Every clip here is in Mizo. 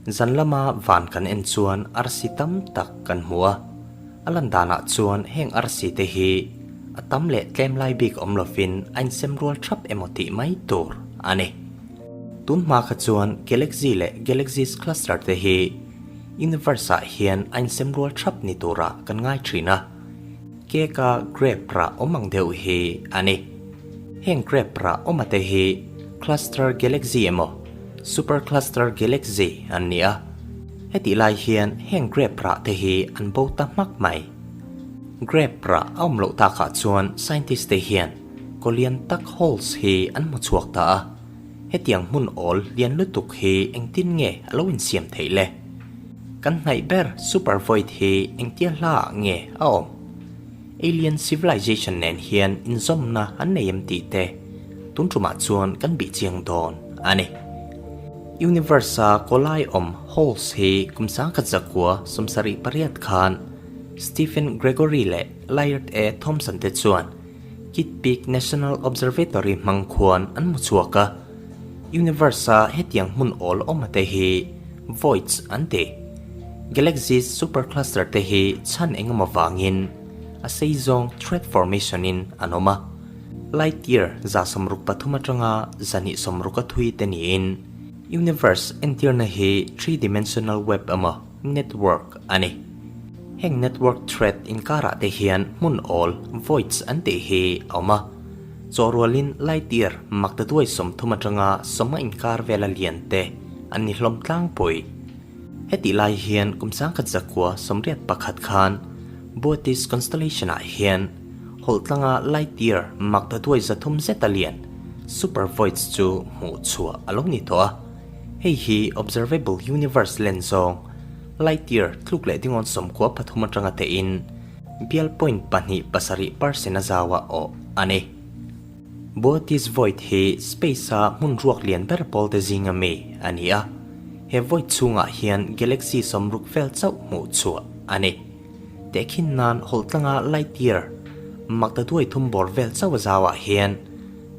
Zan lama van kan en chuan arsi tam tak kan hmu a, a lan danah chuan heng arsi te hi a tam leh tlem lai bik awm lovin a insem rual thap emaw tih mai tur a ni. Tun hma kha chuan galaxy leh galaxies cluster te hi universe ah hian a insem rual thap ni turah kan ngai thin a, cake a grape rah awm ang deuh hi a ni. Heng grape rah awm ate hi cluster galaxy emaw super cluster galaxy an ni a, hetih lai hian heng grape rah te hi an bo ta hmak mai. Grape rah a awm loh takah chuan scientist te hian kaw lian tak holes hi an hmu chhuak ta a, hetiang hmun awl lian lutuk hi engtin nge a lo insiam theih le? Kan hnaih ber super void hi engtia hla ah nge a awm? Alien civilization nen hian inzawmna an nei em tih te tun tumah chuan kan bih chiang dawn a ni. Universe-a kawlai awm holes hi kum 1978 khan Stephen Gregory leh Laird A. Thompson te chuan Kitt Peak National Observatory hmang khuan an hmu chhuak a. Universe-a hetiang hmun awl awm te hi voids an ti. Galaxies supercluster te hi chhan engemaw vangin a sei zawng thread formation in an awm a. Light year 63 atanga 260 a thui te niin universe entirna hi three-dimensional web emaw network a ni. Heng network thread inkarah te hian hmun awl, voids an tih hi a awm a. Chawhrualin light year maktaduai 30 atanga sawma inkar vela lian te an ni hlawm tlangpui. Hetih lai hian kum 1981 khan Boötes constellation ah hian hawlhtlanga light year maktaduai 300 zeta lian super voids chu hmuh chhuah a lo ni tawh a. Hei hi observable universe len zawng light year tluk leh dingawn 93 atanga tehin bial point pahnih pasarih percent a zauah awh a ni. Boötes Void hi space-a hmun ruak lian ber pawl te zinga mi a ni a, he void chhungah hian galaxy 60 vel chauh hmuh chhuah a ni. Tehkhin nan hawlhtlanga light year makta duai thum bawr vel chauh a zauah hian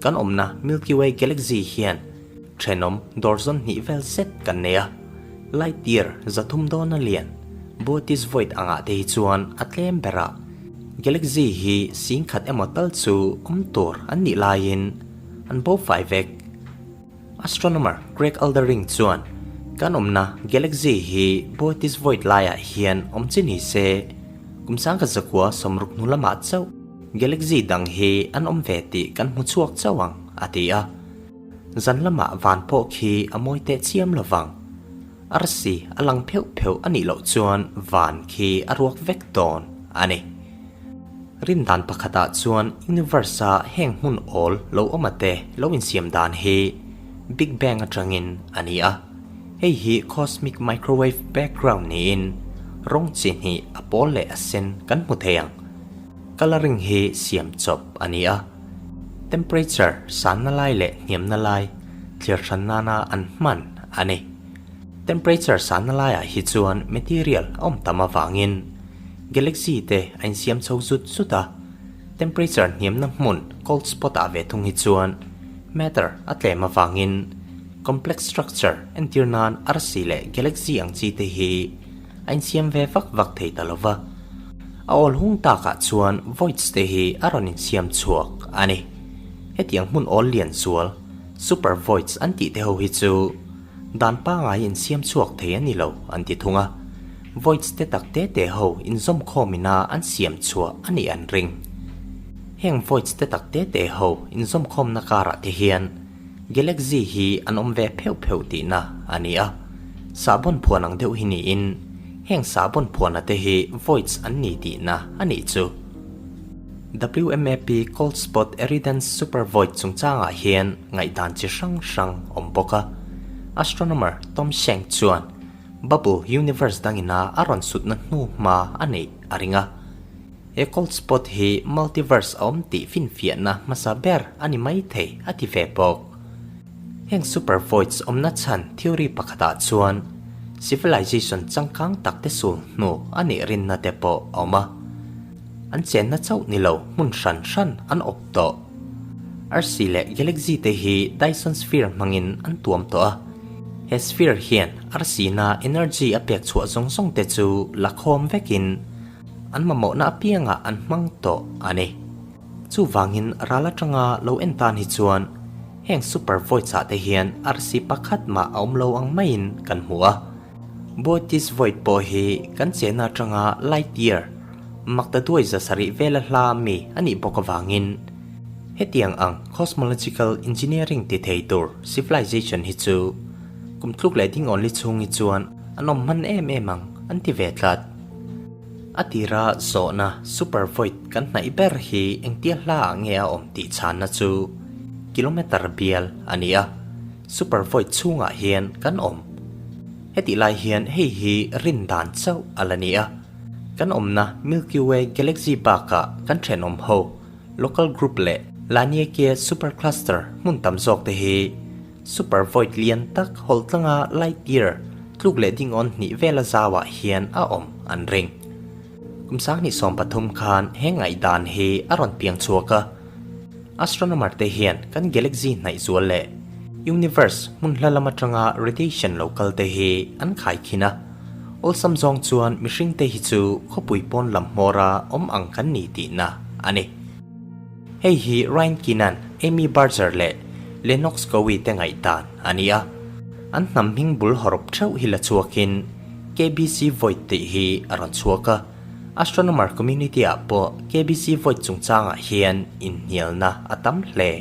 kan awmna Milky Way galaxy hian thenawm dawrzawn hnih vel zet kan nei a, light year 300 dawna lian Boötes Void angah te hi chuan a tlem berah Galaxy hi 10,000 emaw tal chu awm tur an nih laiin an bo fai vek. Astronomer Greg Aldering chuan kan awmna galaxy hi Boötes Void laiah hian awm chi ni se, kum 1960 hnu lamah chauh galaxy dang hi an awm ve tih kan hmu chhuak chauh ang, a ti a. Zan lamah van pawh khi a mawi teh chiam lo vang. Arsi a lang pheuh pheuh a nih loh chuan van khi a ruak vek dawn a ni. Rindan pakhatah chuan universe-a heng hmun awl lo awm a te lo insiam dan hi Big Bang atangin a ni a. Hei hi cosmic microwave background niin rawng chi hnih a pawl leh a sen kan hmu thei ang. Colouring hi siam chawp a ni a. Temperature sanna lai leh hniamna lai thlir hran nana an hman a ni. Temperature sanna laiah hi chuan material a awm tam avangin galaxy te a insiam chho zut zut a, temperature hniamna hmun cold spot ah ve thung hi chuan matter a tlem avangin complex structure entir nan arsi leh galaxy ang chi te hi a insiam ve vak vak thei ta lova. A awl hung takah chuan voids te hi a rawn insiam chhuak a ni. Hetiang hmun awl lian zual, super voids an tih te ho hi chu dan pangai insiam chhuak thei a ni lo an ti thung a. Voids te tak te te ho inzawm khawm ina an siam chhuah a nih an ring. Heng voids te tak te te ho inzawm khawmna karah te hian galaxy hi an awm ve pheuh pheuh tihna a ni a. Sahbawn phuan ang deuh hi niin heng sahbawn phuana te hi voids an ni tihna a nih chu. WMAP Cold Spot Eridanus Super Void chungchangah hian ngaihdan chi hrang hrang awm bawk a. Astronomer Tom Schenk chuan Bubble Universe dangina a rawn sutna hnu hma a neih a ring a. He cold spot hi multiverse a awm tih finfiahna hmasa ber a ni mai thei a ti ve bawk. Heng super voids awmna chhan theory pakhatah chuan civilization changkang tak te sul hnu a nih rinna te pawh a awm a. An chenna chauh ni lo hmun hran hran an awp tawh. Arsi leh galaxy te hi Dyson sphere hmangin an tuam tawh a. He sphere hian arsina energy a pek chhuah zawng zawng te chu la khawm vekin an mamawhna apiangah an hmang tawh a ni. Chuvangin ral atanga lo en tan hi chuan heng super voids ah te hian arsi pakhat mah a awm lo ang maiin kan hmu a. Boötes Void pawh hi kan chena atanga light year makta duai 700 vela hla mi a nih bawk avangin hetiang ang cosmological engineering ti thei tur civilization hi chu kum tluk leh ding awnli chhung hi chuan an awm hman em em ang an ti ve tlat. A tira zawhna super void kan hnaih ber hi engtia hla ah nge a awm tih chhanna chu kilometer bial a ni a, super void chhungah hian kan awm. Hetih lai hian hei hi rin dan chauh a la ni a, kan awmna Milky Way galaxy bakah kan thenawm ho Local Group leh Laniakea Supercluster hmun tam zawk te hi Super Void lian tak hawlh tlanga light year tluk leh dingawn hnih vela zauah hian a awm an ring. Kum 2013 khan he ngaihdan hi a rawn piang chhuak a, astronomer te hian kan galaxy hnaih zual leh universe hmun hla lam atanga radiation lo kal te hi an khaikhin a, awlsam zawng chuan mihring te hi chu khawpui pawn lam hmawra awm ang kan ni tihna a ni. Hei hi Ryan Keenan, Amy Barger leh Lennox Cowie te ngaihdan a ni a. An hnam hming bul hawrawp theuh hi la chhuakin KBC Void tih hi a rawn chhuak a. Astronomer community ah pawh KBC Void chungchangah hian inhnialna a tam hle.